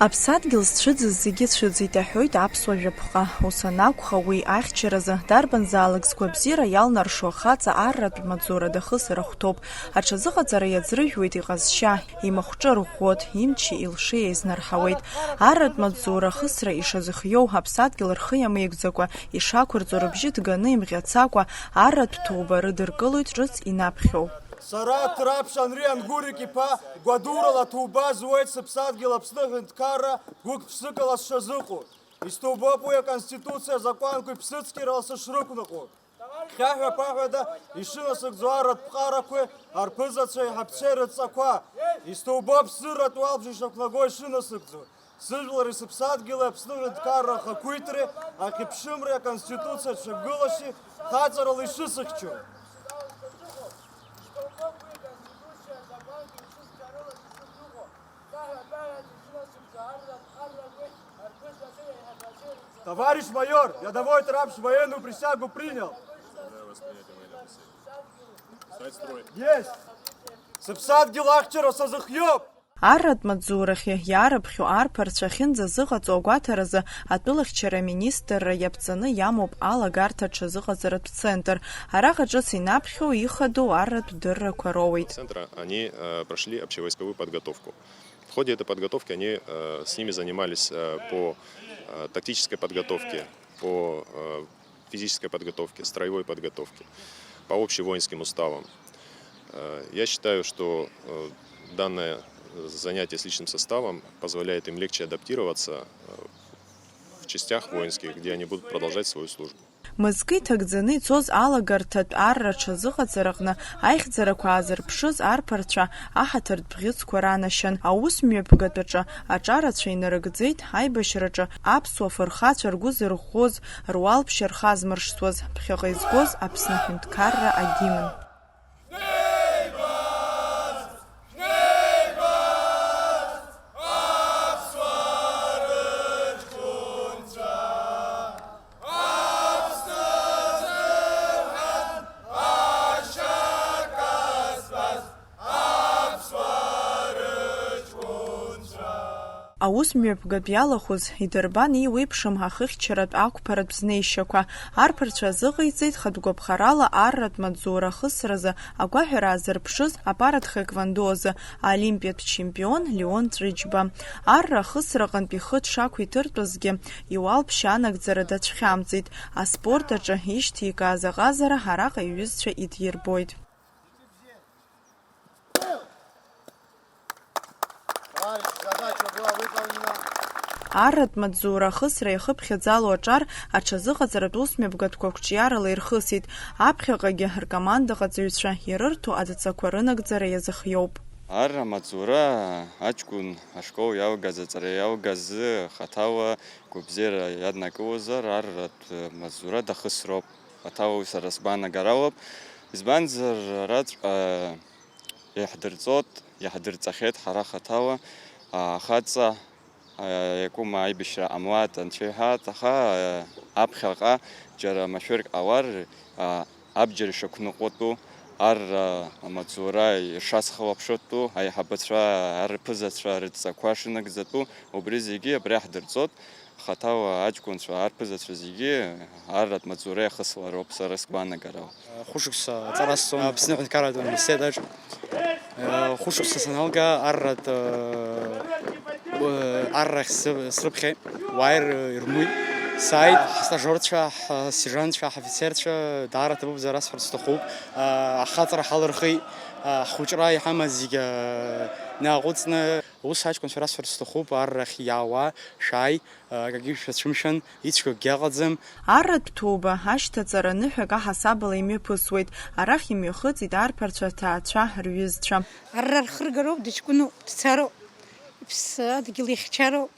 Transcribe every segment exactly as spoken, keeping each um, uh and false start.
Аԥсадгьыл зцәыӡыз зегьы цәыӡит, аҳәоит аԥсуа жәаԥҟа. Ус анакәха, уи ахьчаразы, дарбанзаалак згәабзиара иалнаршо ахаҵа арратә маҵзура дахысыр ахәҭоуп. Аҽазыҟаҵара иаӡрыжәуеит иҟазшьа, имахәҿы арӷәӷәоит, имчи илшеи еизнарҳауеит. Арратә маҵзура ахысра ишазыхиоу, аԥсадгьыл рхы иамеигӡакәа ишақәырҵо рыбжьы ҭганы имӷьацакәа, арратә ҭоуба рыдыркылоит ҿыц инаԥхьоу. Сара Ҭраԥш Анри Ангурик-иԥа, гәадурала ҭоуба зуеит сыԥсадгьыл Аԥсны аҳәынҭқарра гәык-ԥсыкала сшазыҟоу. Исҭоубоуп уи Аконституциа азакәанқәеи ԥсыцқьарала сышрықәныҟәо. Хьаҳәа-ԥаҳәада ишынасыгӡо арратә ԥҟарақәеи арԥызацәеи аиҳабцәеи рыдҵақәа. Исҭоубоуп сырратә уалԥшьа ишақәнаго ишынасыгӡо. Сыжәлари сыԥсадгьыли Аԥсны аҳәынҭқарра ахақәиҭреи ахьыԥшымреи Аконституциа ацәагылашьеи хаҵарала ишысыхьчо. Товарищ майор, рядовой Ҭраԥш военную присягу принял. Есть. Сыԥсадгьыл ахьчара сазыхиоуп. Арратә маҵзурахьы иаарыԥхьо арԥарцәа ахьынӡазыҟаҵо агәаҭаразы атәылахьчара аминистрра иаԥҵаны иамоуп алагарҭа аҽазыҟаҵаратә центр. Араҟа ҿыц инаԥхьоу ихадоу арратә дыррақәа роуеит. Центра они, э, прошли общевойсковую подготовку. В ходе этой подготовки они, э, с ними занимались, э, по, э, тактической подготовке, по, э, физической подготовке, строевой подготовке, по общевоинским уставам. Э, я считаю, что, э, данное занятие с личным составом позволяет им легче адаптироваться, э, в частях воинских, где они будут продолжать свою службу. Мызкы иҭагӡаны ицоз алагарҭатә арра аҽазыҟаҵараҟны аихьӡарақәа аазырԥшыз арԥарцәа аҳаҭыртә бӷьыцқәа ранашьан, аус мҩаԥгатәаҿы аҿарацәа инарыгӡеит, аибашьраҿы аԥсуа фырхацәа ргәы зырӷәӷәоз, руалԥшьа рхы азмыршҭуаз, ԥхьаҟа изгоз Аԥсны аҳәынҭқарра агимн. Аус мҩаԥгатә иалахәыз идырбан еиуеиԥшым ахыхьчаратә ақәԥаратә знеишьақәа. Арԥарцәа азыҟаиҵеит хатә гәаԥхарала арратә маҵзура ахысразы агәаҳәара аазырԥшыз апаратхэквондо азы аолимпиатә чемпион Леон Ҵәыџьба. Арра ахысраҟынтә ихы дшақәиҭыртәызгьы, иуалԥшьа анагӡара дацәхьамҵит. Аспорт аҿы ишьҭеикааз аҟазара араҟа иҩызцәа идирбоит. Арратә маҵзура ахысра иахыԥхьаӡало аҿар аҽазыҟаҵаратә усмҩаԥгатәқәа қәҿиарала ирхысит. Аԥхьаҟагьы ркомандаҟаҵаҩцәа ирырҭо адҵақәа рынагӡара иазыхиоуп. Арра маҵзура аҷкәын ашкол иалгаз, аҵара иалгаз хаҭала гәабзиара иаднакылозар, арратә маҵзура дахысроуп. Хаҭала уи сара сгәаанагаралоуп. Избанзар, араҵәҟьа иаҳдырҵоит, иаҳдырҵахьеит ҳара хаҭала, а, ахаҵа, а, иакәым аибашьра ҟамлааит, анцәа иҳәааит, аха, а, аԥхьаҟа џьара машәырк ҟалар, а, абџьар ишақәныҟәатәу, арра амаҵзура ишацхылаԥшратәу, аиҳабацәа, арԥызацәа рыдҵақәа шынагӡатәу, убри зегьы абри аҳдырҵоит. Хаҭала аҷкәынцәа, арԥызацәа зегьы арратә маҵзура иахыслароуп, сара сгәаанагарала. Хәышықәса аҵара сҵон Аԥсны аҳәынҭқарратә университет аҿы. Хәышықәса саналга, арратә, аррахь срыԥхьеит, уааир ирмуит. Сааит, ҳстажерцәа, ҳсержантцәа, ҳофицерцәа даара ҭабуп, сара сҳәарц сҭахуп. Ахаҵара ҳалырхит, ҳхәыҷра иҳамаз зегьы нааҟәыҵны. Ус аҷкәынцәа расҳәарц сҭахуп, аррахь иаауа, шәааи, акгьы шәацәымшәан, ицәгьоу акгьы ыҟаӡам. Арратә ҭоуба ашьҭаҵара ныҳәак аҳасабала имҩаԥысуеит, арахь имҩахыҵит арԥарцәа, аҭаацәа, рҩызцәа. Арра рхыргароуп, дыҷкәыноуп, дцароуп, иԥсадгьыл ихьчароуп,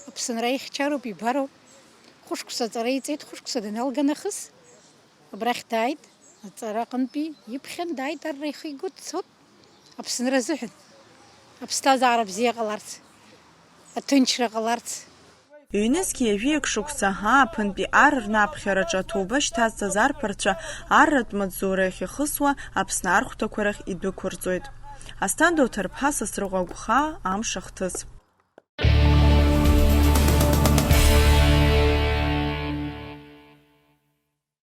Аԥсынра ихьчароуп, ибароуп. Хәышықәса аҵара иҵеит, хәышықәса даналга нахыс. Абрахь дааит, аҵара аҟынтәи иԥхьан дааит, арра ихигоит, дцоит. Аԥсынра азыҳәан, аԥсҭазаара бзиа ҟаларц, аҭынчра ҟаларц. Ҩнызқьи ҩажәиак шықәса ааԥынтәи ар рнаԥхьараҿы аҭоуба шьҭазҵаз арԥарцәа арратә маҵзура иахьахысуа Аԥсны архәҭақәа рахь идәықәырҵоит. Асҭанда Оҭарԥҳа, Сасрыҟәа Гәхаа, Амш ахҭыс.